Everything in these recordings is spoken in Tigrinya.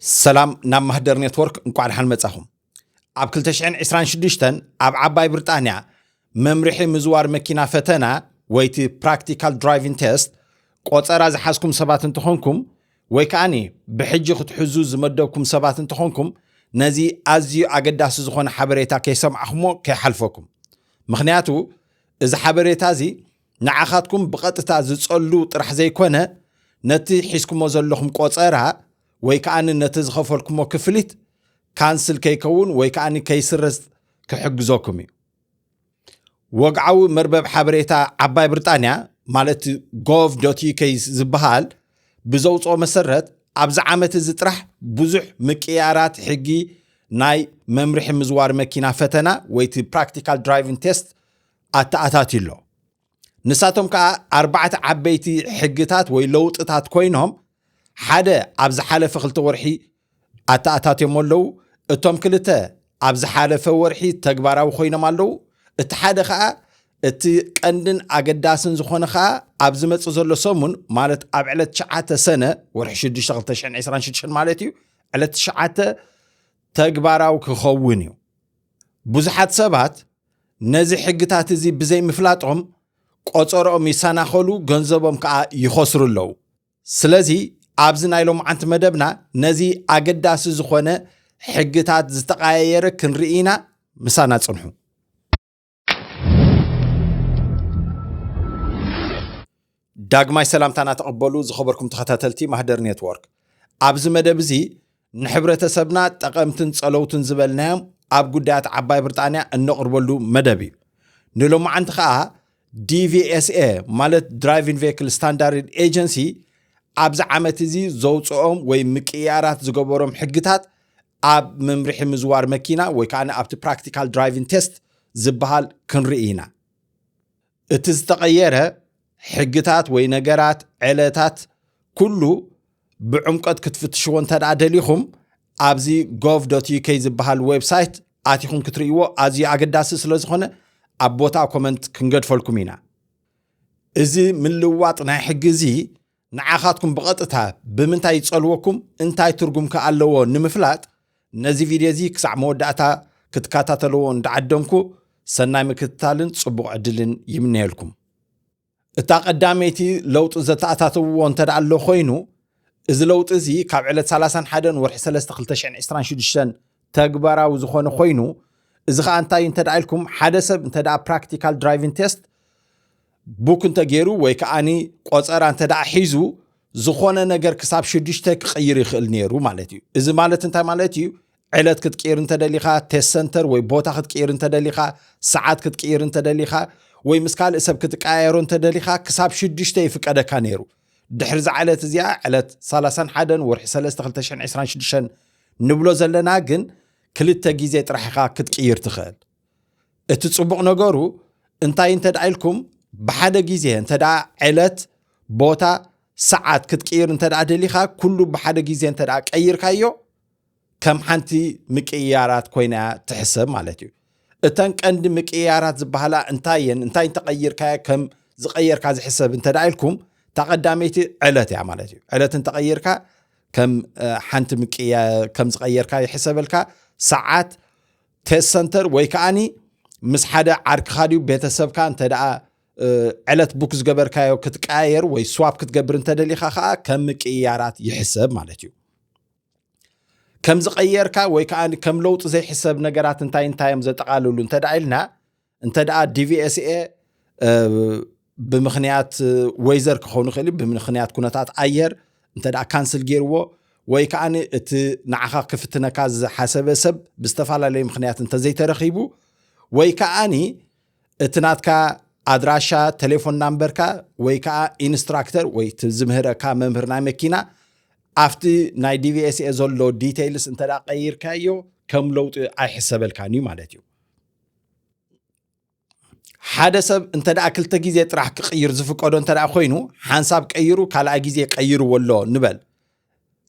ሰላም ናብ ማህደር ኔትወርክ፣ እንቋዕ ደሓን መጻኹም። ኣብ ክልተ ሽሕን ዕስራን ሽዱሽተን ኣብ ዓባይ ብሪጣንያ መምርሒ ምዝዋር መኪና ፈተና ወይ እቲ ፕራክቲካል ድራይቪንግ ቴስት ቆጸራ ዝሓዝኩም ሰባት እንተኾንኩም ወይ ከኣኒ ብሕጂ ክትሕዙ ዝመደብኩም ሰባት እንተኾንኩም ነዚ ኣዝዩ ኣገዳሲ ዝኾነ ሓበሬታ ከይሰማዕኹሞ ከይሓልፈኩም። ምኽንያቱ እዚ ሓበሬታ እዚ ንዓኻትኩም ብቐጥታ ዝጸሉ ጥራሕ ዘይኮነ ነቲ ሒዝኩሞ ዘለኹም ቆጸራ ወይ ከኣኒ ነቲ ዝኸፈልኩሞ ክፍሊት ካንስል ከይከውን ወይ ከኣኒ ከይስረዝ ክሕግዘኩም እዩ። ወግዓዊ መርበብ ሓበሬታ ዓባይ ብሪጣንያ ማለት ጎቭ ዶት ዩኬ ዝበሃል ብዘውፅኦ መሰረት ኣብዚ ዓመት እዚ ጥራሕ ብዙሕ ምቅያራት ሕጊ ናይ መምርሒ ምዝዋር መኪና ፈተና ወይ እቲ ፕራክቲካል ድራይቪንግ ቴስት ኣተኣታትዩ ኣሎ። ንሳቶም ከዓ ኣርባዕተ ዓበይቲ ሕግታት ወይ ለውጥታት ኮይኖም ሓደ ኣብ ዝሓለፈ ክልተ ወርሒ ኣተኣታትዮም ኣለዉ። እቶም ክልተ ኣብ ዝሓለፈ ወርሒ ተግባራዊ ኮይኖም ኣለዉ። እቲ ሓደ ከዓ እቲ ቀንድን ኣገዳስን ዝኾነ ከዓ ኣብ ዝመፅእ ዘሎ ሰሙን ማለት ኣብ ዕለት ትሽዓተ ሰነ ወርሒ ሽዱሽተ ክልተ ሽሕን ዕስራን ሽዱሽተን ማለት እዩ ዕለት ትሽዓተ ተግባራዊ ክኸውን እዩ። ብዙሓት ሰባት ነዚ ሕግታት እዚ ብዘይምፍላጦም ቆፀሮኦም ይሰናኸሉ፣ ገንዘቦም ከዓ ይኸስሩ ኣለዉ። ስለዚ ኣብዚ ናይ ሎምዓንቲ መደብና ነዚ ኣገዳሲ ዝኾነ ሕግታት ዝተቐያየረ ክንርኢ ኢና። ምሳና ፅንሑ። ዳግማይ ሰላምታና ተቐበሉ ዝኸበርኩም ተኸታተልቲ ማህደር ኔትወርክ። ኣብዚ መደብ እዚ ንሕብረተሰብና ጠቐምትን ጸለውትን ዝበልናዮም ኣብ ጉዳያት ዓባይ ብሪጣንያ እነቕርበሉ መደብ እዩ። ንሎማዓንቲ ኸኣ ዲ ቪ ኤስ ኤ ማለት ድራይቪንግ ቬክል ስታንዳርድ ኤጀንሲ ኣብዚ ዓመት እዚ ዘውፅኦም ወይ ምቅያራት ዝገበሮም ሕግታት ኣብ መምርሒ ምዝዋር መኪና ወይ ከዓ ኣብቲ ፕራክቲካል ድራይቪንግ ቴስት ዝበሃል ክንርኢ ኢና። እቲ ዝተቐየረ ሕግታት ወይ ነገራት ዕለታት ኩሉ ብዕምቀት ክትፍትሽዎ እንተ ደኣ ደሊኹም ኣብዚ ጎቭ ዶት ዩ ኬ ዝበሃል ዌብሳይት ኣቲኹም ክትርእይዎ ኣዝዩ ኣገዳሲ ስለ ዝኾነ ኣብ ቦታ ኮመንት ክንገድፈልኩም ኢና። እዚ ምልዋጥ ናይ ሕጊ እዚ ንዓኻትኩም ብቐጥታ ብምንታይ ይጸልወኩም እንታይ ትርጉም ከ ኣለዎ ንምፍላጥ ነዚ ቪድዮ እዚ ክሳዕ መወዳእታ ክትከታተልዎ እንዳዓደምኩ ሰናይ ምክትታልን ጽቡቕ ዕድልን ይምነየልኩም። እታ ቀዳመይቲ ለውጢ ዘተኣታተውዎ እንተ ደኣ ኣሎ ኮይኑ እዚ ለውጢ እዚ ካብ ዕለት ሰላሳን ሓደን ወርሒ ሰለስተ ክልተ ሽሕን ዕስራን ሽዱሽተን ተግባራዊ ዝኾነ ኮይኑ እዚ ኸኣ እንታይ እንተ ደኣ ኢልኩም ሓደ ሰብ እንተ ደኣ ፕራክቲካል ድራይቪንግ ቴስት ቡክ እንተ ገይሩ ወይ ከኣኒ ቆጸራ እንተ ደኣ ሒዙ ዝኾነ ነገር ክሳብ ሽዱሽተ ክቕይር ይኽእል ነይሩ ማለት እዩ። እዚ ማለት እንታይ ማለት እዩ? ዕለት ክትቅይር እንተደሊኻ፣ ቴስት ሰንተር ወይ ቦታ ክትቅይር እንተደሊኻ፣ ሰዓት ክትቅይር እንተደሊኻ ወይ ምስ ካልእ ሰብ ክትቀያየሮ እንተደሊኻ ክሳብ ሽዱሽተ ይፍቀደካ ነይሩ። ድሕሪ እዛ ዕለት እዚኣ ዕለት ሰላሳን ሓደን ወርሒ ሰለስተ ክልተ ሽሕን ዕስራን ሽዱሽተን ንብሎ ዘለና ግን ክልተ ግዜ ጥራሕ ኢኻ ክትቅይር ትኽእል። እቲ ጽቡቕ ነገሩ እንታይ እንተ ደኣ ኢልኩም ብሓደ ግዜ እንተ ደኣ ዕለት፣ ቦታ፣ ሰዓት ክትቅይር እንተ ደኣ ደሊኻ ኩሉ ብሓደ ግዜ እንተ ደኣ ቀይርካዮ ከም ሓንቲ ምቅይያራት ኮይና እያ ትሕሰብ ማለት እዩ። እተን ቀንዲ ምቅይያራት ዝበሃላ እንታይ እየን? እንታይ እንተቐይርካዮ ከም ዝቐየርካ ዝሕሰብ እንተ ደኣ ኢልኩም እታ ቀዳመይቲ ዕለት እያ ማለት እዩ። ዕለት እንተቐይርካ ከም ሓንቲ ምቅያ ከም ዝቐየርካ ይሕሰበልካ። ሰዓት ቴስት ሰንተር ወይ ከኣኒ ምስ ሓደ ዓርክኻ ድዩ ቤተሰብካ እንተ ደኣ ዕለት ቡክ ዝገበርካዮ ክትቀያየር ወይ ስዋፕ ክትገብር እንተደሊኻ ከዓ ከም ምቅይያራት ይሕሰብ ማለት እዩ። ከም ዝቐየርካ ወይ ከዓ ከም ለውጢ ዘይሕሰብ ነገራት እንታይ እንታይ እዮም ዘጠቓልሉ እንተ ደኣ ኢልና እንተ ደኣ ዲ ቪ ኤስ ኤ ብምኽንያት ወይዘር ክኸውን ይኽእል እዩ ብምኽንያት ኩነታት ኣየር እንተ ደኣ ካንስል ገይርዎ ወይ ከዓ እቲ ንዓኻ ክፍትነካ ዝሓሰበ ሰብ ብዝተፈላለዩ ምኽንያት እንተዘይተረኺቡ ወይ ከዓኒ እቲ ናትካ ኣድራሻ ቴሌፎን ናምበርካ ወይ ከዓ ኢንስትራክተር ወይ እቲ ዝምህረካ መምህር ናይ መኪና ኣብቲ ናይ ዲ ቪ ኤስ ኤ ዘሎ ዲቴይልስ እንተ ደኣ ቀይርካዮ ከም ለውጢ ኣይሕሰበልካን እዩ ማለት እዩ። ሓደ ሰብ እንተ ደኣ ክልተ ግዜ ጥራሕ ክቕይር ዝፍቀዶ እንተ ደኣ ኮይኑ ሓንሳብ ቀይሩ ካልኣይ ግዜ ቀይርዎ ኣሎ ንበል።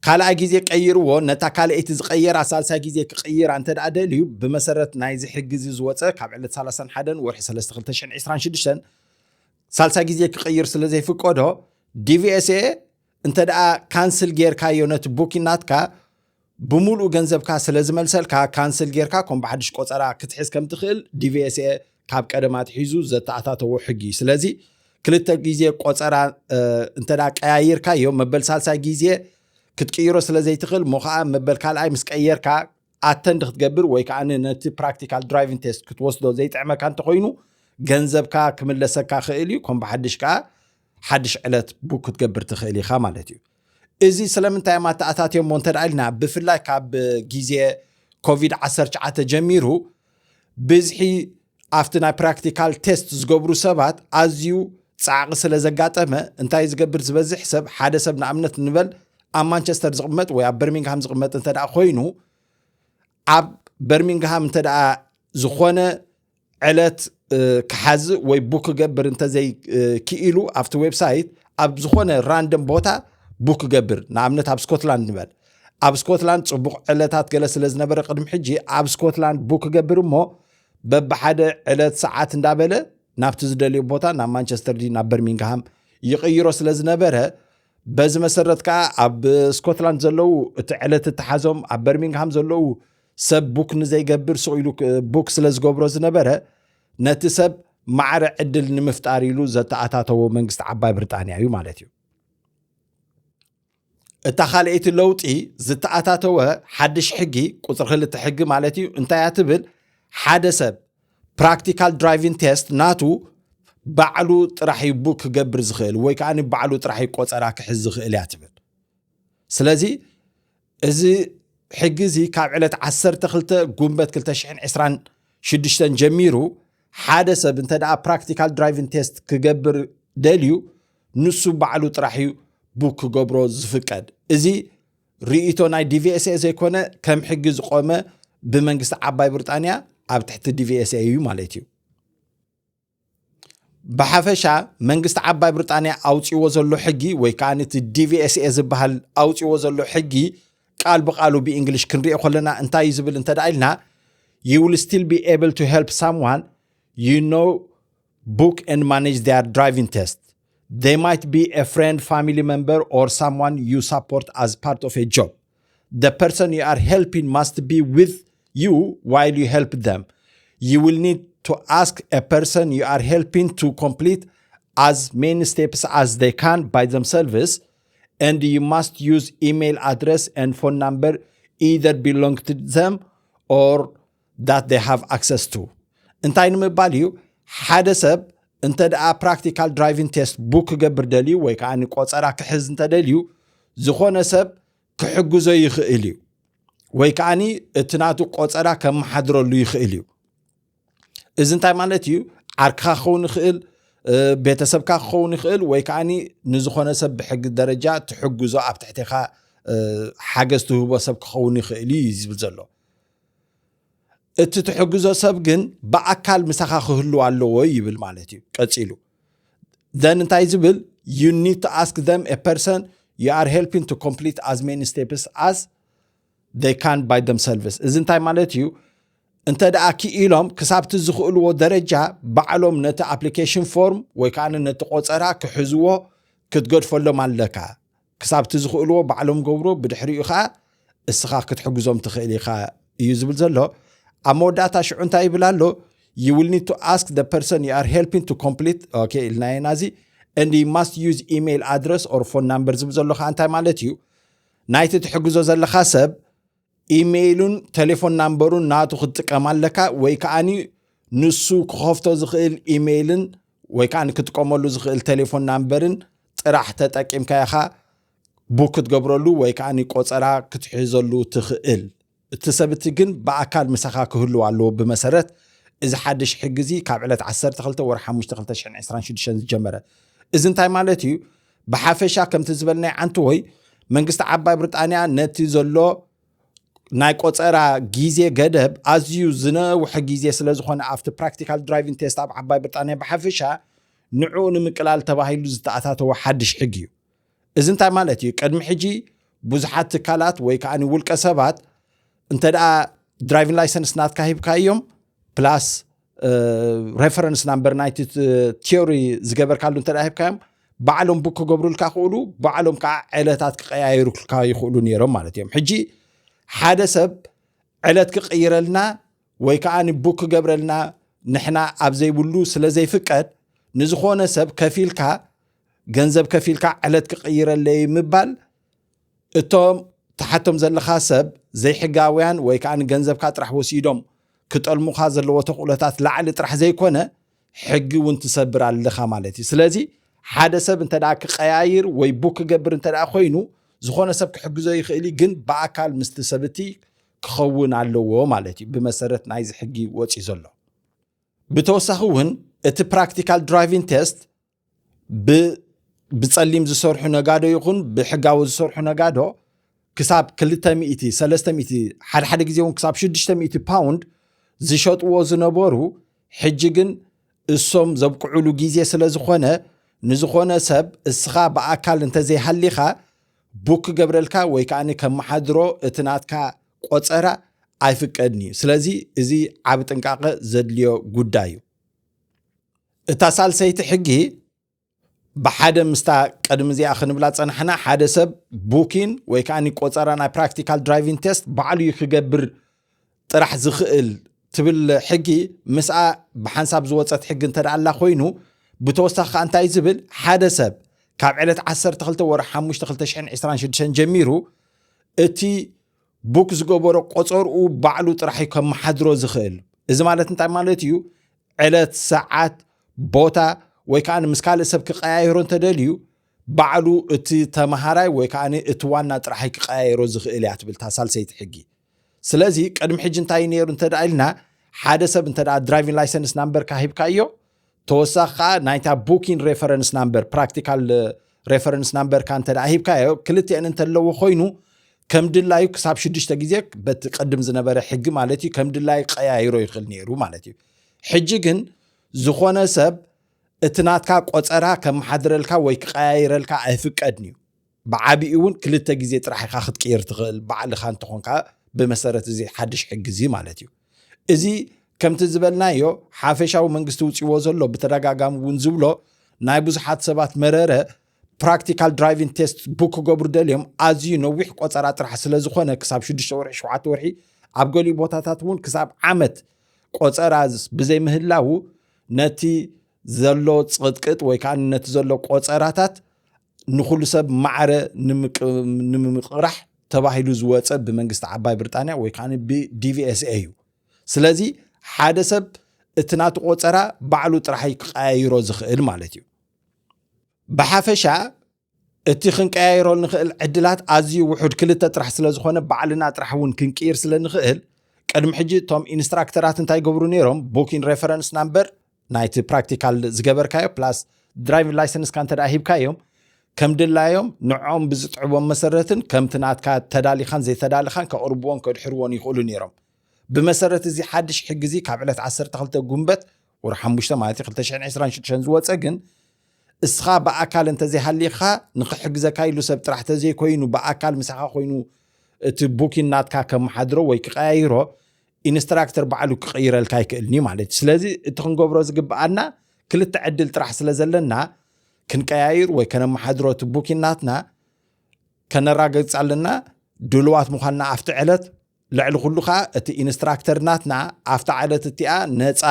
ካልኣይ ግዜ ቀይርዎ ነታ ካልኣይቲ ዝቐየራ ሳልሳይ ግዜ ክቕይራ እንተ ደኣ ደልዩ ብመሰረት ናይዚ ሕጊ እዚ ዝወፀ ካብ ዕለት ሰላሳን ሓደን ወርሒ ሰለስተ ክልተ ሽሕን ዕስራን ሽዱሽተን ሳልሳይ ግዜ ክቕይር ስለ ዘይፍቀዶ ዲ ቪ ኤስ ኤ እንተ ደኣ ካንስል ጌርካዮ ነቲ ቡኪን ናትካ ብምሉእ ገንዘብካ ስለ ዝመልሰልካ ካንስል ጌርካ ከም ብሓድሽ ቆፀራ ክትሕዝ ከም ትኽእል ዲቪኤስኤ ካብ ቀደም ኣትሒዙ ዘተኣታተዎ ሕጊ እዩ። ስለዚ ክልተ ግዜ ቆፀራ እንተ ቀያይርካዮ መበል ሳልሳይ ግዜ ክትቅይሮ ስለ ዘይትኽእል፣ ሞ ከዓ መበል ካልኣይ ምስ ቀየርካ ኣተንድ ክትገብር ወይ ከዓ ነቲ ፕራክቲካል ድራይቪንግ ቴስት ክትወስዶ ዘይጥዕመካ እንተኮይኑ ገንዘብካ ክምለሰካ ክእል እዩ። ከም ብሓድሽ ከዓ ሓድሽ ዕለት ቡክ ክትገብር ትኽእል ኢኻ ማለት እዩ። እዚ ስለምንታይ እዮም ኣተኣታትዮም እንተ ኢልና፣ ብፍላይ ካብ ግዜ ኮቪድ ዓሰርተ ትሽዓተ ጀሚሩ ብዝሒ ኣብቲ ናይ ፕራክቲካል ቴስት ዝገብሩ ሰባት ኣዝዩ ፃዕቂ ስለ ዘጋጠመ፣ እንታይ ዝገብር ዝበዝሕ ሰብ፣ ሓደ ሰብ ንኣብነት ንበል ኣብ ማንቸስተር ዝቕመጥ ወይ ኣብ በርሚንግሃም ዝቕመጥ እንተ ደኣ ኮይኑ፣ ኣብ በርሚንግሃም እንተ ደኣ ዝኾነ ዕለት ክሓዝእ ወይ ቡክ ክገብር እንተዘይክኢሉ ኣብቲ ዌብሳይት ኣብ ዝኾነ ራንደም ቦታ ቡክ ክገብር፣ ንኣብነት ኣብ ስኮትላንድ ንበል። ኣብ ስኮትላንድ ፅቡቕ ዕለታት ገለ ስለ ዝነበረ ቅድሚ ሕጂ ኣብ ስኮትላንድ ቡክ ክገብር እሞ በብሓደ ዕለት ሰዓት እንዳበለ ናብቲ ዝደልዮ ቦታ ናብ ማንቸስተር ድዩ ናብ በርሚንግሃም ይቕይሮ ስለ ዝነበረ፣ በዚ መሰረት ከዓ ኣብ ስኮትላንድ ዘለዉ እቲ ዕለት እተሓዞም ኣብ በርሚንግሃም ዘለዉ ሰብ ቡክ ንዘይገብር ስቕ ኢሉ ቡክ ስለ ዝገብሮ ዝነበረ ነቲ ሰብ ማዕረ ዕድል ንምፍጣር ኢሉ ዘተኣታተዎ መንግስቲ ዓባይ ብሪጣንያ እዩ ማለት እዩ። እታ ካልኣይቲ ለውጢ ዝተኣታተወ ሓድሽ ሕጊ ቁፅሪ ክልተ ሕጊ ማለት እዩ። እንታይ እያ ትብል? ሓደ ሰብ ፕራክቲካል ድራይቪንግ ቴስት ናቱ ባዕሉ ጥራሕ እዩ ቡክ ክገብር ዝኽእል ወይ ከዓ ባዕሉ ጥራሕ እዩ ቆፀራ ክሕዝ ዝኽእል እያ ትብል። ስለዚ እዚ ሕጊ እዚ ካብ ዕለት ዓሰርተ ክልተ ጉንበት ክልተ ሽሕን ዕስራን ሽዱሽተን ጀሚሩ ሓደ ሰብ እንተ ደኣ ፕራክቲካል ድራይቪንግ ቴስት ክገብር ደልዩ ንሱ ባዕሉ ጥራሕ እዩ ቡክ ክገብሮ ዝፍቀድ። እዚ ርእይቶ ናይ ዲቪኤስኤ ዘይኮነ ከም ሕጊ ዝቆመ ብመንግስቲ ዓባይ ብሪጣንያ ኣብ ትሕቲ ዲቪኤስኤ እዩ ማለት እዩ። ብሓፈሻ መንግስቲ ዓባይ ብሪጣንያ ኣውፅዎ ዘሎ ሕጊ ወይ ከዓ እቲ ዲቪኤስኤ ዝበሃል ኣውፅዎ ዘሎ ሕጊ ቃል ብቃሉ ብእንግሊሽ ክንሪኦ ከለና እንታይ እዩ ዝብል እንተ ደኣ ኢልና፣ you will still be able to help someone you know book and manage their driving test. They might be a friend, family member, or someone you support as part of a job. The person you are helping must be with you while you help them. You will need to ask a person you are helping to complete as many steps as they can by themselves, and you must use email address and phone number either belong to them or that they have access to. እንታይ ንምባል እዩ? ሓደ ሰብ እንተ ደኣ ፕራክቲካል ድራይቪንግ ቴስት ቡክ ክገብር ደልዩ ወይ ከዓ ቆፀራ ክሕዝ እንተደልዩ ዝኾነ ሰብ ክሕግዞ ይኽእል እዩ ወይ ከዓ እቲ ናቱ ቆፀራ ከመሓድረሉ ይኽእል እዩ። እዚ እንታይ ማለት እዩ? ዓርክኻ ክኸውን ይኽእል፣ ቤተሰብካ ክኸውን ይኽእል ወይ ከዓ ንዝኾነ ሰብ ብሕጊ ደረጃ ትሕግዞ ኣብ ትሕቴኻ ሓገዝ ትህቦ ሰብ ክኸውን ይኽእል እዩ ዝብል ዘሎ። እቲ ትሕግዞ ሰብ ግን ብኣካል ምሳኻ ክህሉ ኣለዎ ይብል ማለት እዩ። ቀፂሉ ዘን እንታይ ዝብል? You need to ask them a person you are helping to complete as many steps as they can by themselves. እዚ እንታይ ማለት እዩ? እንተ ደኣ ክኢሎም ክሳብቲ ዝኽእልዎ ደረጃ ባዕሎም ነቲ ኣፕሊኬሽን ፎርም ወይ ከዓ ነቲ ቆፀራ ክሕዝዎ ክትገድፈሎም ኣለካ። ክሳብቲ ዝኽእልዎ ባዕሎም ገብሮ፣ ብድሕሪኡ ከዓ እስኻ ክትሕግዞም ትኽእል ኢኻ እዩ ዝብል ዘሎ። ኣብ መወዳእታ ሽዑ እንታይ ይብል ኣሎ? You will need to ask the person you are helping to complete, okay ኢልና ኢና እዚ and you must use email address or phone number ዝብል ዘሎ ከዓ እንታይ ማለት እዩ? ናይቲ ትሕግዞ ዘለኻ ሰብ ኢሜይሉን ቴሌፎን ናምበሩን ናቱ ክትጥቀም ኣለካ ወይ ከዓ ንሱ ክኸፍቶ ዝኽእል ኢሜይልን ወይ ከዓ ክጥቀመሉ ዝኽእል ቴሌፎን ናምበርን ጥራሕ ተጠቂምካ ኢኻ ቡክ ክትገብረሉ ወይ ከዓ ቆፀራ ክትሕዘሉ ትኽእል። እቲ ሰብ እቲ ግን ብኣካል ምሳኻ ክህልው ኣለዎ። ብመሰረት እዚ ሓድሽ ሕጊ እዚ ካብ ዕለት ዓሰርተ ክልተ ወርሒ ሓሙሽተ ክልተ ሽሕን ዕስራን ሽዱሽተን ዝጀመረ። እዚ እንታይ ማለት እዩ? ብሓፈሻ ከምቲ ዝበልናይ ዓንትወይ መንግስቲ ዓባይ ብሪጣንያ ነቲ ዘሎ ናይ ቆፀራ ግዜ ገደብ ኣዝዩ ዝነውሐ ግዜ ስለ ዝኾነ ኣብቲ ፕራክቲካል ድራይቪንግ ቴስት ኣብ ዓባይ ብሪጣንያ ብሓፈሻ ንዕኡ ንምቅላል ተባሂሉ ዝተኣታተወ ሓድሽ ሕጊ እዩ። እዚ እንታይ ማለት እዩ? ቅድሚ ሕጂ ብዙሓት ትካላት ወይ ከዓ ውልቀ ሰባት እንተ ደኣ ድራይቪንግ ላይሰንስ ናትካ ሂብካዮም ፕላስ ሬፈረንስ ናምበር ናይቲ ቲዮሪ ዝገበርካሉ እንተ ደኣ ሂብካዮም ባዕሎም ቡክ ክገብሩልካ ክእሉ፣ ባዕሎም ከዓ ዕለታት ክቀያየሩልካ ይኽእሉ ነይሮም ማለት እዮም። ሕጂ ሓደ ሰብ ዕለት ክቕይረልና ወይ ከዓ ቡክ ክገብረልና ንሕና ኣብ ዘይብሉ ስለ ዘይፍቀድ፣ ንዝኾነ ሰብ ከፊልካ፣ ገንዘብ ከፊልካ ዕለት ክቕይረለይ ምባል፣ እቶም ትሓቶም ዘለኻ ሰብ ዘይሕጋውያን ወይ ከዓ ንገንዘብካ ጥራሕ ወሲዶም ክጠልሙኻ ዘለዎ ተኽእሎታት ላዕሊ ጥራሕ ዘይኮነ፣ ሕጊ እውን ትሰብር ኣለኻ ማለት እዩ። ስለዚ ሓደ ሰብ እንተ ደኣ ክቀያይር ወይ ቡክ ክገብር እንተ ደኣ ኮይኑ፣ ዝኾነ ሰብ ክሕግዞ ይኽእል እዩ፣ ግን ብኣካል ምስቲ ሰብቲ ክኸውን ኣለዎ ማለት እዩ፣ ብመሰረት ናይዚ ሕጊ ወፂኡ ዘሎ። ብተወሳኺ እውን እቲ ፕራክቲካል ድራይቪንግ ቴስት ብ-፣ ብጸሊም ዝሰርሑ ነጋዶ ይኹን ብሕጋዊ ዝሰርሑ ነጋዶ ክሳብ ክልተ ሚእቲ፣ ሰለስተ ሚእቲ፣ ሓደ ሓደ ግዜ እውን ክሳብ ሽዱሽተ ሚእቲ ፓውንድ ዝሸጥዎ ዝነበሩ፣ ሕጂ ግን እሶም ዘብቅዕሉ ግዜ ስለ ዝኾነ፣ ንዝኾነ ሰብ እስኻ ብኣካል እንተዘይሃሊኻ ቡክ ክገብረልካ ወይ ከኣ ከመሓድሮ እቲ ናትካ ቆጸራ ኣይፍቀድን እዩ። ስለዚ እዚ ዓቢ ጥንቃቐ ዘድልዮ ጉዳይ እዩ። እታ ሳልሰይቲ ሕጊ ብሓደ ምስታ ቅድሚ እዚኣ ክንብላ ጸናሕና፣ ሓደ ሰብ ቡኪን ወይ ከኣ ቆጸራ ናይ ፕራክቲካል ድራይቪንግ ቴስት ባዕሉ እዩ ክገብር ጥራሕ ዝኽእል ትብል ሕጊ፣ ምስኣ ብሓንሳብ ዝወጸት ሕጊ እንተ ደኣ ኣላ ኮይኑ፣ ብተወሳኺ ከኣ እንታይ ዝብል፣ ሓደ ሰብ ካብ ዕለት ዓሰርተ ክልተ ወርሒ ሓሙሽተ ክልተ ሽሕን ዕስራን ሽዱሽተን ጀሚሩ እቲ ቡክ ዝገበሮ ቆጸርኡ ባዕሉ ጥራሕ እዩ ከመሓድሮ ዝኽእል። እዚ ማለት እንታይ ማለት እዩ? ዕለት፣ ሰዓት፣ ቦታ ወይ ከኣ ምስ ካልእ ሰብ ክቀያየሮ እንተደልዩ፣ ባዕሉ እቲ ተመሃራይ ወይ ከኣ እቲ ዋና ጥራሕ እዩ ክቀያየሮ ዝኽእል እያ ትብል እታ ሳልሰይቲ ሕጊ። ስለዚ ቅድሚ ሕጂ እንታይ እዩ ነይሩ እንተ ደኣ ኢልና፣ ሓደ ሰብ እንተ ደኣ ድራይቪንግ ላይሰንስ ናምበርካ ሂብካዮ፣ ተወሳኺ ከኣ ናይታ ቡኪን ሬፈረንስ ናምበር፣ ፕራክቲካል ሬፈረንስ ናምበርካ እንተ ደኣ ሂብካዮ፣ ክልቲአን እንተለዎ ኮይኑ፣ ከም ድላዩ ክሳብ ሽዱሽተ ግዜ በቲ ቅድም ዝነበረ ሕጊ ማለት እዩ፣ ከም ድላዩ ቀያይሮ ይኽእል ነይሩ ማለት እዩ። ሕጂ ግን ዝኾነ ሰብ እቲ ናትካ ቆጸራ ከመሓድረልካ ወይ ክቀያይረልካ ኣይፍቀድን እዩ። ብዓቢኡ እውን ክልተ ግዜ ጥራሕ ኢኻ ክትቅይር ትኽእል፣ ባዕልኻ እንተኾንካ፣ ብመሰረት እዚ ሓድሽ ሕጊ እዚ ማለት እዩ። እዚ ከምቲ ዝበልናዮ ሓፈሻዊ መንግስቲ ውፅዎ ዘሎ፣ ብተደጋጋሚ እውን ዝብሎ፣ ናይ ብዙሓት ሰባት መረረ ፕራክቲካል ድራይቪንግ ቴስት ቡክ ክገብሩ ደልዮም ኣዝዩ ነዊሕ ቆጸራ ጥራሕ ስለ ዝኾነ፣ ክሳብ ሽዱሽተ ወርሒ፣ ሸውዓተ ወርሒ፣ ኣብ ገሊኡ ቦታታት እውን ክሳብ ዓመት ቆጸራ ብዘይምህላዉ፣ ነቲ ዘሎ ጽቕጥቅጥ ወይ ከኣ ነቲ ዘሎ ቆጸራታት ንኹሉ ሰብ ማዕረ ንምቅ-፣ ንምምቕራሕ ተባሂሉ ዝወጸ ብመንግስቲ ዓባይ ብሪጣንያ ወይ ከኣ ብዲ ቪ ኤስ ኤ እዩ። ስለዚ ሓደ ሰብ እቲ ናቱ ቆጸራ ባዕሉ ጥራሕ እዩ ክቀያይሮ ዝኽእል ማለት እዩ። ብሓፈሻ እቲ ክንቀያይሮ ንኽእል ዕድላት ኣዝዩ ውሑድ፣ ክልተ ጥራሕ ስለ ዝኾነ፣ ባዕልና ጥራሕ እውን ክንቅይር ስለ ንኽእል፣ ቅድሚ ሕጂ እቶም ኢንስትራክተራት እንታይ ይገብሩ ነይሮም? ቡኪን ሬፈረንስ ናምበር ናይቲ ፕራክቲካል ዝገበርካዮ ፕላስ ድራይቪንግ ላይሰንስካ እንተ ደኣ ሂብካዮም፣ ከም ድላዮም ንዕኦም ብዝጥዕቦም መሰረትን ከምቲ ናትካ ተዳሊኻን ዘይተዳልኻን ከቕርብዎን ከድሕርዎን ይኽእሉ ነይሮም። ብመሰረት እዚ ሓድሽ ሕጊ እዚ ካብ ዕለት ዓሰርተ ክልተ ጉንበት ወርሒ ሓሙሽተ ማለት እዩ ክልተ ሽሕን ዕስራን ሽዱሽተን ዝወጸ ግን እስኻ ብኣካል እንተዘይሃሊኻ ንኽሕግዘካ ኢሉ ሰብ ጥራሕ ተዘይኮይኑ ብኣካል ምሳኻ ኮይኑ እቲ ቡኪን ናትካ ከመሓድሮ ወይ ክቀያይሮ ኢንስትራክተር ባዕሉ ክቕይረልካ ኣይክእልን እዩ ማለት እዩ። ስለዚ እቲ ክንገብሮ ዝግብኣና ክልተ ዕድል ጥራሕ ስለ ዘለና ክንቀያይር ወይ ከነመሓድሮ እቲ ቡኪን ናትና ከነራገጽ ኣለና ድሉዋት ምዃንና ኣብቲ ዕለት። ልዕሊ ኩሉ ኸኣ እቲ ኢንስትራክተር ናትና ኣብታ ዕለት እቲኣ ነጻ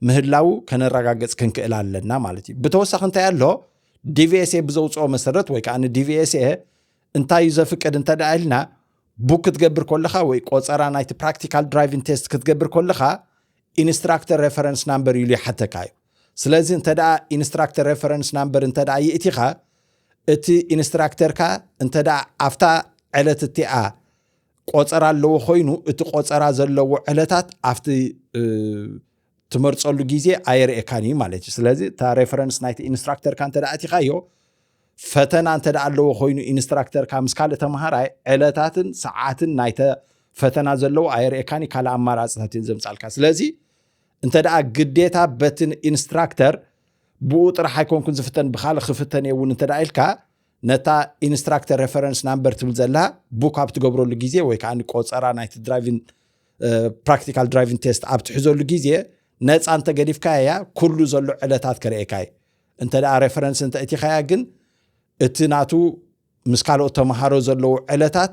ምህላዉ ከነረጋግጽ ክንክእል ኣለና ማለት እዩ። ብተወሳኺ እንታይ ኣሎ? ዲ ቪ ኤስ ኤ ብዘውጽኦ መሰረት ወይ ከኣ ን ዲ ቪ ኤስ ኤ እንታይ እዩ ዘፍቅድ እንተ ደኣ ኢልና፣ ቡክ ክትገብር ከለኻ ወይ ቆጸራ ናይቲ ፕራክቲካል ድራይቪንግ ቴስት ክትገብር ከለኻ ኢንስትራክተር ሬፈረንስ ናምበር ኢሉ ይሓተካ እዩ። ስለዚ እንተ ደኣ ኢንስትራክተር ሬፈረንስ ናምበር እንተ ደኣ ይእቲኻ፣ እቲ ኢንስትራክተርካ እንተ ደኣ ኣብታ ዕለት እቲኣ ቆጸራ ኣለዎ ኮይኑ፣ እቲ ቆጸራ ዘለዎ ዕለታት ኣብቲ፣ እ፣ ትመርጸሉ ግዜ ኣየርእየካን እዩ ማለት እዩ። ስለዚ እታ ሬፈረንስ ናይቲ ኢንስትራክተርካ እንተ ደኣ ኣቲኻዮ፣ ፈተና እንተ ደኣ ኣለዎ ኮይኑ ኢንስትራክተርካ ምስ ካልእ ተመሃራይ ዕለታትን ሰዓትን ናይተ ፈተና ዘለዎ ኣየርእየካን እዩ፣ ካልእ ኣማራጽታት እዮም ዘምጻልካ። ስለዚ እንተ ደኣ ግዴታ በቲ ኢንስትራክተር ብኡ ጥራሕ ኣይኮንኩን ዝፍተን ብኻልእ ክፍተን እየ እውን እንተ ደኣ ኢልካ፣ ነታ ኢንስትራክተር ሬፈረንስ ናምበር ትብል ዘላ ቡክ ኣብ ትገብረሉ ግዜ ወይ ከኣ ቆጸራ ናይቲ ድራይቪንግ፣ እ፣ ፕራክቲካል ድራይቪንግ ቴስት ኣብ ትሕዘሉ ግዜ ነጻ እንተ ገዲፍካያ ኩሉ ዘሎ ዕለታት ከርእየካ እዩ። እንተ ደኣ ሬፈረንስ እንተ እቲኻያ ግን እቲ ናቱ ምስ ካልኦት ተመሃሮ ዘለዉ ዕለታት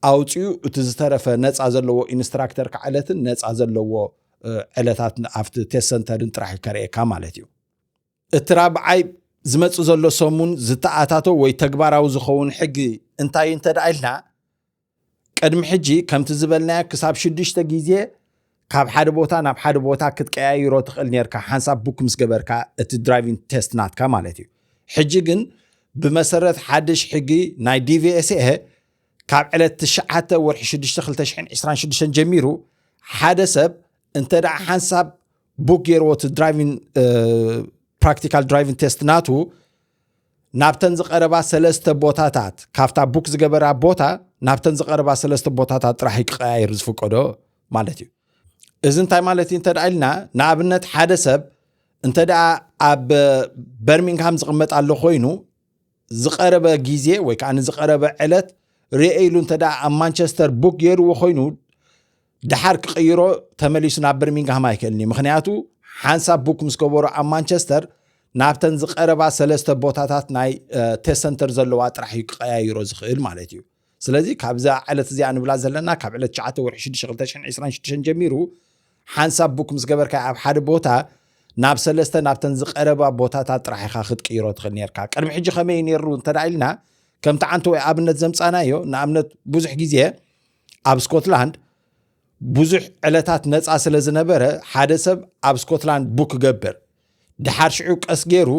ኣውፅኡ፣ እቲ ዝተረፈ ነፃ ዘለዎ ኢንስትራክተር ዕለትን ነፃ ዘለዎ ዕለታት ኣብቲ ቴስት ሰንተርን ጥራሕ ከርእየካ ማለት እዩ። እቲ ራብዓይ ዝመፅእ ዘሎ ሰሙን ዝተኣታቶ ወይ ተግባራዊ ዝኸውን ሕጊ እንታይ እንተ ደኣ ኢልና፣ ቅድሚ ሕጂ ከምቲ ዝበልናዮ ክሳብ ሽዱሽተ ግዜ ካብ ሓደ ቦታ ናብ ሓደ ቦታ ክትቀያይሮ ትኽእል ነርካ፣ ሓንሳብ ቡክ ምስ ገበርካ እቲ ድራይቪንግ ቴስት ናትካ ማለት እዩ። ሕጂ ግን ብመሰረት ሓድሽ ሕጊ ናይ ዲቪኤስኤ ካብ ዕለት ትሽዓተ ወርሒ ሽዱሽተ ክልተ ሽሕን ዕስራን ሽዱሽተን ጀሚሩ ሓደ ሰብ እንተ ደኣ ሓንሳብ ቡክ ገይርዎ እቲ ድራይቪንግ ፕራክቲካል ድራይቪንግ ቴስት ናቱ ናብተን ዝቐረባ ሰለስተ ቦታታት ካብታ ቡክ ዝገበራ ቦታ ናብተን ዝቐረባ ሰለስተ ቦታታት ጥራሕ ክቀያየር ዝፍቀዶ ማለት እዩ። እዚ እንታይ ማለት እዩ እንተ ደኣ ኢልና፣ ንኣብነት ሓደ ሰብ እንተ ደኣ ኣብ በርሚንግሃም ዝቕመጥ ኣሎ ኮይኑ ዝቐረበ ግዜ ወይ ከዓ ንዝቐረበ ዕለት ርኤ ኢሉ እንተ ደኣ ኣብ ማንቸስተር ቡክ ገይርዎ ኮይኑ ድሓር ክቕይሮ ተመሊሱ ናብ በርሚንግሃም ኣይክእልን እዩ። ምኽንያቱ ሓንሳብ ቡክ ምስ ገበሮ ኣብ ማንቸስተር ናብተን ዝቐረባ ሰለስተ ቦታታት ናይ ቴስት ሰንተር ዘለዋ ጥራሕ እዩ ክቀያይሮ ዝኽእል ማለት እዩ። ስለዚ ካብዛ ዕለት እዚኣ ንብላ ዘለና ካብ ዕለት ትሽዓተ ወርሒ ሽዱሽተ ክልተ ሽሕን ዕስራን ሽዱሽተን ጀሚሩ ሓንሳብ ቡክ ምስ ገበርካ ኣብ ሓደ ቦታ ናብ ሰለስተ ናብተን ዝቐረባ ቦታታት ጥራሕ ኢኻ ክትቅይሮ ትኽእል ነርካ። ቅድሚ ሕጂ ከመይ ነይሩ እንተ ደኣ ኢልና ከምቲ ዓንተ ወይ ኣብነት ዘምጻናዮ ንኣብነት ብዙሕ ግዜ ኣብ ስኮትላንድ ብዙሕ ዕለታት ነፃ ስለ ዝነበረ ሓደ ሰብ ኣብ ስኮትላንድ ቡክ ክገብር ድሓር ሽዑ ቀስ ገይሩ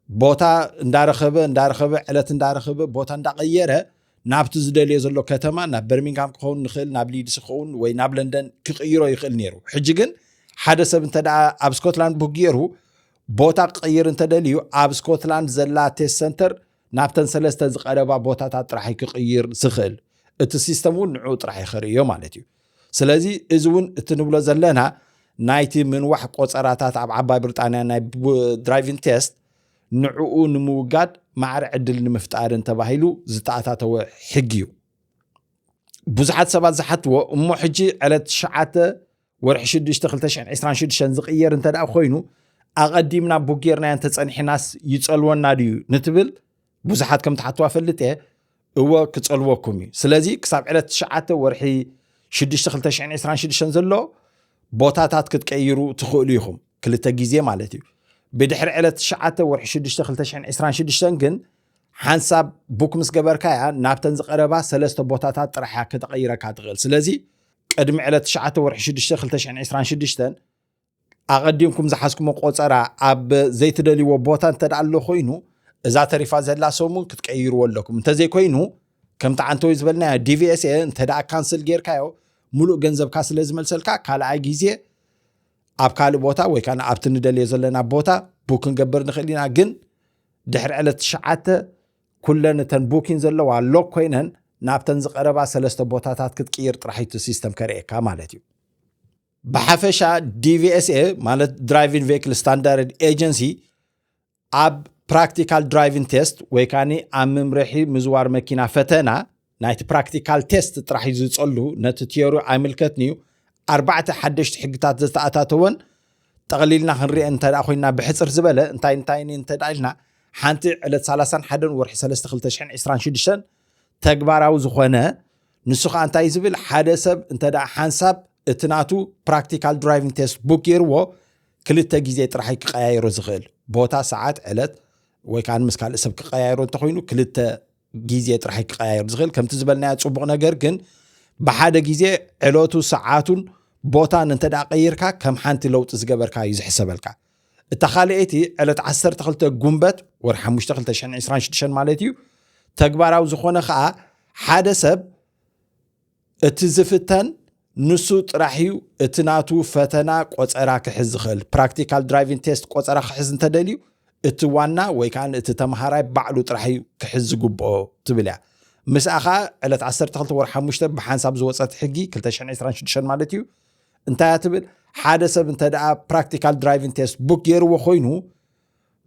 ቦታ እንዳረኸበ እንዳረኸበ ዕለት እንዳረኸበ ቦታ እንዳቀየረ ናብቲ ዝደልዮ ዘሎ ከተማ ናብ በርሚንግሃም ክኸውን ንኽእል ናብ ሊድስ ክኸውን ወይ ናብ ለንደን ክቕይሮ ይኽእል ነይሩ። ሕጂ ግን ሓደ ሰብ እንተ ደኣ ኣብ ስኮትላንድ ቡክ ገይሩ ቦታ ክቕይር እንተደልዩ ኣብ ስኮትላንድ ዘላ ቴስት ሰንተር ናብተን ሰለስተ ዝቐረባ ቦታታት ጥራሕ ክቕይር ዝኽእል እቲ ሲስተም እውን ንዕኡ ጥራሕ ይኸርእዮ ማለት እዩ። ስለዚ እዚ እውን እቲ ንብሎ ዘለና ናይቲ ምንዋሕ ቆፀራታት ኣብ ዓባይ ብሪጣንያ ናይ ድራይቪንግ ቴስት ንዕኡ ንምውጋድ ማዕረ ዕድል ንምፍጣርን ተባሂሉ ዝተኣታተወ ሕጊ እዩ። ብዙሓት ሰባት ዝሓትዎ እሞ ሕጂ ዕለት ትሽዓተ ወርሒ ሽዱሽተ ክልተ ሽሕን ዕስራን ሽዱሽተን ዝቕየር እንተ ደኣ ኮይኑ ኣቐዲምና ቡክ ጌርናዮ እንተጸኒሕናስ ይጸልወና ድዩ ንትብል ብዙሓት ከም ትሓትዋ ፈልጥ እየ። እወ ክጸልወኩም እዩ። ስለዚ ክሳብ ዕለት ትሽዓተ ወርሒ ሽዱሽተ ክልተ ሽሕን ዕስራን ሽዱሽተን ዘሎ ቦታታት ክትቀይሩ ትኽእሉ ኢኹም። ክልተ ግዜ ማለት እዩ። ብድሕሪ ዕለት ትሽዓተ ወርሒ ሽዱሽተ ክልተ ሽሕን ዕስራን ሽዱሽተን ግን ሓንሳብ ቡክ ምስ ገበርካያ ናብተን ዝቐረባ ሰለስተ ቦታታት ጥራሕ እያ ከተቐይረካ ትኽእል። ስለዚ ቅድሚ ዕለት ትሽዓተ ወርሒ ሽዱሽተ ክልተ ሽሕን ዕስራን ሽዱሽተን ኣቐዲምኩም ዝሓዝኩሞ ቆጸራ ኣብ ዘይትደልይዎ ቦታ እንተ ደኣ ኣሎ ኮይኑ እዛ ተሪፋ ዘላ ሰሙን ክትቀይርዎ ኣለኩም። እንተዘይኮይኑ ከምቲ ዓንተወይ ዝበልናዮ ዲቪኤስኤ እንተ ደኣ ካንስል ጌርካዮ ሙሉእ ገንዘብካ ስለ ዝመልሰልካ ካልኣይ ግዜ ኣብ ካልእ ቦታ ወይ ከዓ ኣብቲ ንደልዮ ዘለና ቦታ ቡክ ክንገብር ንኽእል ኢና። ግን ድሕሪ ዕለት ትሽዓተ ኩለን እተን ቡኪን ዘለዋ ሎክ ኮይነን ናብተን ዝቐረባ ሰለስተ ቦታታት ክትቅይር ጥራሕ እቲ ሲስተም ከርእየካ ማለት እዩ። ብሓፈሻ ዲቪኤስኤ ማለት ድራይቪንግ ቬክል ስታንዳርድ ኤጀንሲ ኣብ ፕራክቲካል ድራይቪንግ ቴስት ወይ ካኒ ኣብ መምርሒ ምዝዋር መኪና ፈተና ናይቲ ፕራክቲካል ቴስት ጥራሕ እዩ ዝጸሉ፣ ነቲ ቲዮሪ ኣይምልከትን እዩ። ኣርባዕተ ሓደሽቲ ሕግታት ዝተኣታተወን ጠቕሊልና ክንሪኦ እንተ ደኣ ኮይና ብሕጽር ዝበለ እንታይ እንታይ እንተ ደኣ ኢልና ሓንቲ ዕለት ሰላሳን ሓደን ወርሒ ሰለስተ ክልተ ሽሕን ዕስራን ሽዱሽተን ተግባራዊ ዝኾነ ንሱ ከዓ እንታይ ዝብል ሓደ ሰብ እንተ ደኣ ሓንሳብ እቲ ናቱ ፕራክቲካል ድራይቪንግ ቴስት ቡክ ገይርዎ ክልተ ግዜ ጥራሕ ክቀያየሮ ዝኽእል ቦታ ሰዓት ዕለት ወይ ከዓ ምስ ካልእ ሰብ ክቀያየሮ እንተኮይኑ ክልተ ግዜ ጥራሕ ክቀያየር ዝኽእል ከምቲ ዝበልናዮ ጽቡቕ ነገር ግን ብሓደ ግዜ ዕለቱ ሰዓቱን ቦታን እንተ ደኣ ቀይርካ ከም ሓንቲ ለውጢ ዝገበርካ እዩ ዝሕሰበልካ። እታ ካልኣይቲ ዕለት ዓሰርተ ክልተ ጉንበት ወርሒ ሓሙሽተ ክልተ ሽሕን ዕስራን ሽዱሽተን ማለት እዩ ተግባራዊ ዝኾነ ከዓ ሓደ ሰብ እቲ ዝፍተን ንሱ ጥራሕ እዩ እቲ ናቱ ፈተና ቆፀራ ክሕዝ ዝኽእል ፕራክቲካል ድራይቪንግ ቴስት ቆፀራ ክሕዝ እንተደልዩ እቲ ዋና ወይ ከዓ እቲ ተምሃራይ ባዕሉ ጥራሕ እዩ ክሕዝ ዝግብኦ ትብል እያ። ምስኣ ከዓ ዕለት ዓሰርተ ክልተ ወርሒ ሓሙሽተ ብሓንሳብ ዝወፀት ሕጊ ክልተ ሽሕን ዕስራን ሽዱሽተን ማለት እዩ እንታይ እያ ትብል ሓደ ሰብ እንተ ደኣ ፕራክቲካል ድራይቪንግ ቴስት ቡክ ገይርዎ ኮይኑ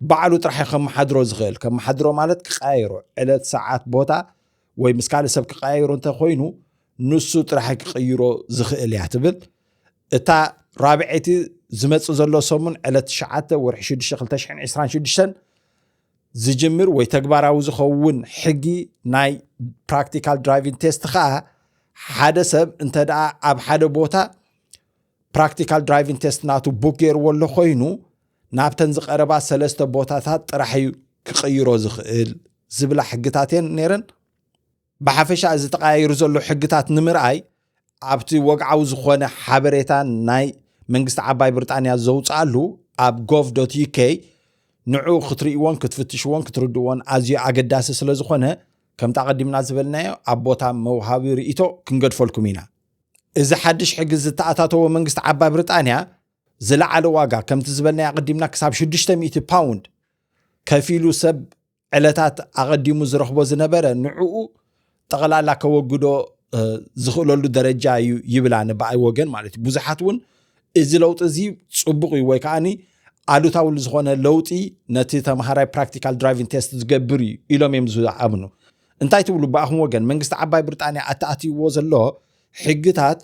ባዕሉ ጥራሕ ከመሓድሮ ዝኽእል ከመሓድሮ ማለት ክቀያይሮ ዕለት ሰዓት ቦታ ወይ ምስ ካልእ ሰብ ክቀያይሮ እንተኮይኑ ንሱ ጥራሕ ክቅይሮ ዝኽእል እያ ትብል። እታ ራብዐይቲ ዝመፅእ ዘሎ ሰሙን ዕለት ትሽዓተ ወርሒ ሽዱሽተ ክልተ ሽሕን ዕስራን ሽዱሽተን ዝጅምር ወይ ተግባራዊ ዝኸውን ሕጊ ናይ ፕራክቲካል ድራይቪንግ ቴስት ከዓ ሓደ ሰብ እንተ ደኣ ኣብ ሓደ ቦታ practical driving test ናቱ book ገይርዎ ኣሎ ኮይኑ፣ ናብተን ዝቐረባ ሰለስተ ቦታታት ጥራሕ እዩ ክቕይሮ ዝኽእል ዝብላ ሕግታት እየን ነይረን። ብሓፈሻ እዚ ተቐያይሩ ዘሎ ሕግታት ንምርኣይ ኣብቲ ወግዓዊ ዝኾነ ሓበሬታ ናይ መንግስቲ ዓባይ ብሪጣንያ ዘውፅኣሉ ኣብ gov dot U K ንዑ ክትርእይዎን ክትፍትሽዎን ክትርድዎን ኣዝዩ ኣገዳሲ ስለ ዝኾነ፣ ከምቲ ኣቐዲምና ዝበልናዮ ኣብ ቦታ መውሃቢ ርእይቶ ክንገድፈልኩም ኢና። እዚ ሓድሽ ሕጊ ዝተኣታተወ መንግስቲ ዓባይ ብሪጣንያ ዝለዓለ ዋጋ፣ ከምቲ ዝበልናዮ ኣቐዲምና፣ ክሳብ ሽዱሽተ ሚእቲ ፓውንድ ከፊሉ ሰብ ዕለታት ኣቐዲሙ ዝረኽቦ ዝነበረ ንዕኡ ጠቕላላ ከወግዶ ዝኽእለሉ ደረጃ እዩ ይብላ ንበኣይ ወገን ማለት እዩ። ብዙሓት እውን እዚ ለውጢ እዚ ፅቡቕ እዩ ወይ ከዓኒ ኣሉታዊ ዝኾነ ለውጢ ነቲ ተምሃራይ practical driving test ዝገብር እዩ ኢሎም እዮም ዝኣምኑ። እንታይ ትብሉ ብኣኹም ወገን? መንግስቲ ዓባይ ብሪጣንያ ኣተኣትይዎ ዘሎ ሕግታት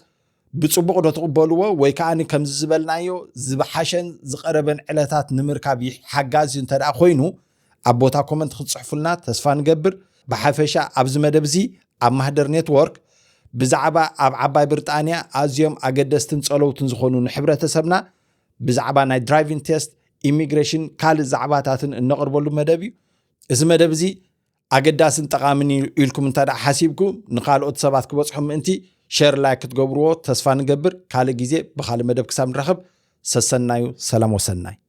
ብፅቡቕ ዶ ትቕበልዎ ወይ ከዓኒ ከምዚ ዝበልናዮ ዝብሓሸን ዝቐረበን ዕለታት ንምርካብ ሓጋዚ እንተ ደኣ ኮይኑ ኣብ ቦታ ኮመንት ክትፅሕፉልና ተስፋ ንገብር። ብሓፈሻ ኣብዚ መደብ እዚ ኣብ ማህደር ኔትወርክ ብዛዕባ ኣብ ዓባይ ብሪጣንያ ኣዝዮም ኣገደስትን ፀለውትን ዝኾኑ ንሕብረተሰብና ብዛዕባ ናይ driving test፣ ኢሚግሬሽን፣ ካልእ ዛዕባታትን እነቕርበሉ መደብ እዩ። እዚ መደብ እዚ ኣገዳስን ጠቓምን እዩ ኢልኩም እንተ ደኣ ሓሲብኩም ንኻልኦት ሰባት ክበፅሖም ምእንቲ ሸር ላይክ ክትገብርዎ ተስፋ ንገብር። ካልእ ግዜ ብኻልእ መደብ ክሳብ ንራኸብ ሰሰናዩ ሰላም ወሰናይ።